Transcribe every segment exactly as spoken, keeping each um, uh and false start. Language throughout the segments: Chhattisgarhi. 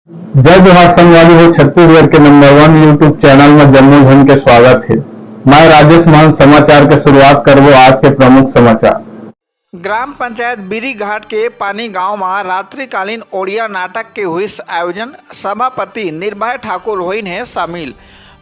जय जोहार संगवारी हो, छत्तीसगढ़ के नंबर वन YouTube चैनल में जम्मो झन के स्वागत हे। मैं राजेश मान समाचार के शुरुआत करबो आज के प्रमुख समाचार। ग्राम पंचायत बीरीघाट के पानी गांव म रात्रिकालीन ओड़िया नाटक के हुइस आयोजन, सभापति निर्भय ठाकुर होइन हे शामिल।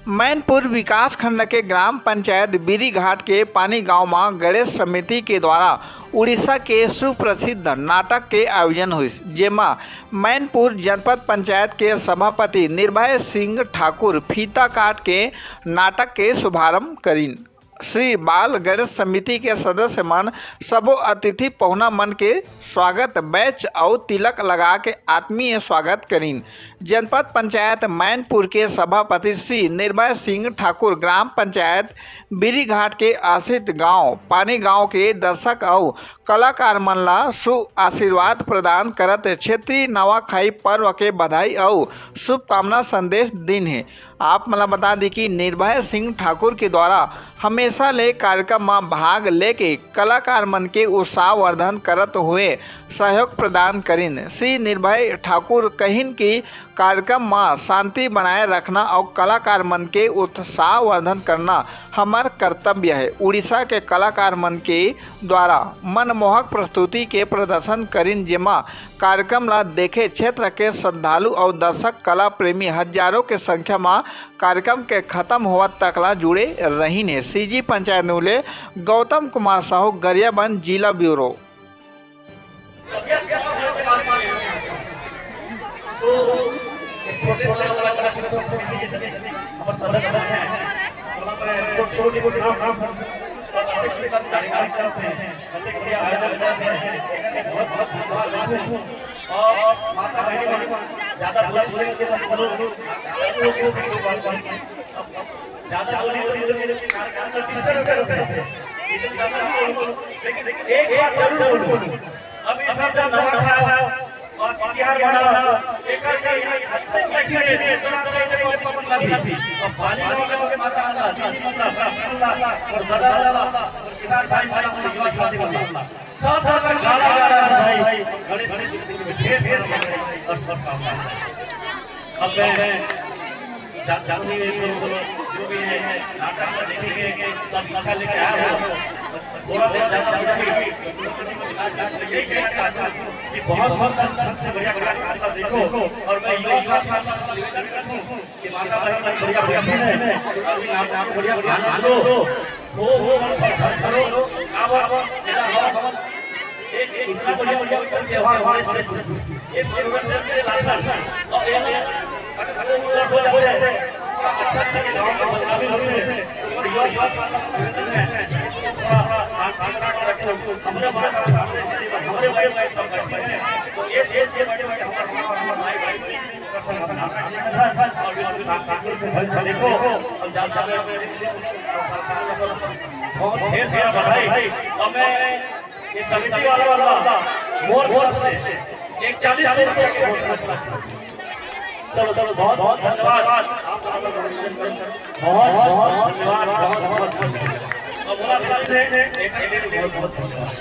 मैनपुर विकासखंड के ग्राम पंचायत बीरीघाट के पानी गांव म गणेश समिति के द्वारा उड़ीसा के सुप्रसिद्ध नाटक के आयोजन हुइस, जेमा मैनपुर जनपद पंचायत के सभापति निर्भय सिंह ठाकुर फीता काट के नाटक के शुभारंभ करिन। श्री बाल गणेश समिति के सदस्य मन सबो अतिथि पहुना मन के स्वागत बैच अउ तिलक लगा के आत्मीय स्वागत करिन। जनपद पंचायत मैनपुर के सभापति श्री निर्भय सिंह ठाकुर ग्राम पंचायत बीरीघाट के आश्रित गांव पानी गांव के दर्शक अउ कलाकार मन ला सु आशीर्वाद प्रदान करत क्षेत्रीय नवाखाई पर्व के बधाई अउ शुभकामना संदेश दिन हे। आप मन ला बता दी कि निर्भय सिंह ठाकुर के द्वारा हमेशा ले कार्यक्रम म भाग लेके कलाकार मन के उत्साहवर्धन करत हुए सहयोग प्रदान करिन। श्री निर्भय ठाकुर कहिन कि कार्यक्रम म शांति बनाए रखना अउ कलाकार मन के उत्साहवर्धन करना हमर कर्तव्य हे। उड़ीसा के कलाकार मन के द्वारा मनमोहक प्रस्तुति के प्रदर्शन करिन, जेमा कार्यक्रम ला देखे क्षेत्र के श्रद्धालु अउ दर्शक कला प्रेमी हजारों के संख्या म कार्यक्रम के खत्म होवत तक ला जुड़े रहिन हे। सीजी पंचायत न्यूज ले गौतम कुमार साहू, गरियाबंद, जिला ब्यूरो। और माता बहनी बहनी ज्यादा बोले बोले के मत बोलो। ज्यादा बोली बोली बोली कार्यक्रम को डिस्टर्ब कर रहे हैं। लेकिन एक बात जरूर बोलूं, अभी सब जब नवा था और इतिहास बना, एक करके यहाँ खत्म नहीं किए, इतना तो एक बार पवन नदी और पानी नदी के माता आला, दीदी माता, बाप माता और दादा दादा और किसान भाई भाई और युवा साथी बना। साथ साथ में गाना गा रहा है भाई, गणेश चतुर्थी के ढेर सारा बधाई और शुभकामनाएं। अब मैं जा-, जानते हैं तो जो भी है, नाटक में देखेंगे, सब इच्छा लेके आए हो। थोड़ा देर ज्यादा बोलेंगे, यही कहना चाहता हूँ कि बहुत, बहुत, बहुत, बहुत बढ़िया कलाकार देखो, और मैं युवा साथी से निवेदन करता हूँ, कि माता बहन मन बढ़िया बढ़िया सुने, अभी नाम, नाम बढ़िया गाना लो, वो, वो मन पर खर्च करो, अब, अब, अब, एक, एक इतना बढ़िया बढ़िया त्योहार हमारे देश में, एक जीवन से मेरे लाल और एक, एक, अगर वो उलट हो जाते हैं, अच्छा, अच्छा, ये गाँव का बदनामी होती है, और युवा साथी निवेदन है, थोड़ा ध्यान, ध्यान रखें, हमने बड़ा, हमारे बड़े भाई सब करते हैं, तो ये, ये, ये बड़े भाई हमारे, हमारे, हमारे भाई, भाई, देखो, अब ज्यादा बहुत ढेर सारा बधाई। और मैं ये समिति वाला, वाला मोर, मोर से एक चालीस सौ रुपये के मोर से। चलो, चलो, बहुत, बहुत धन्यवाद। बहुत, बहुत धन्यवाद, बहुत, बहुत धन्यवाद। और बोला, बोला, एक, एक, एक, बहुत, बहुत धन्यवाद।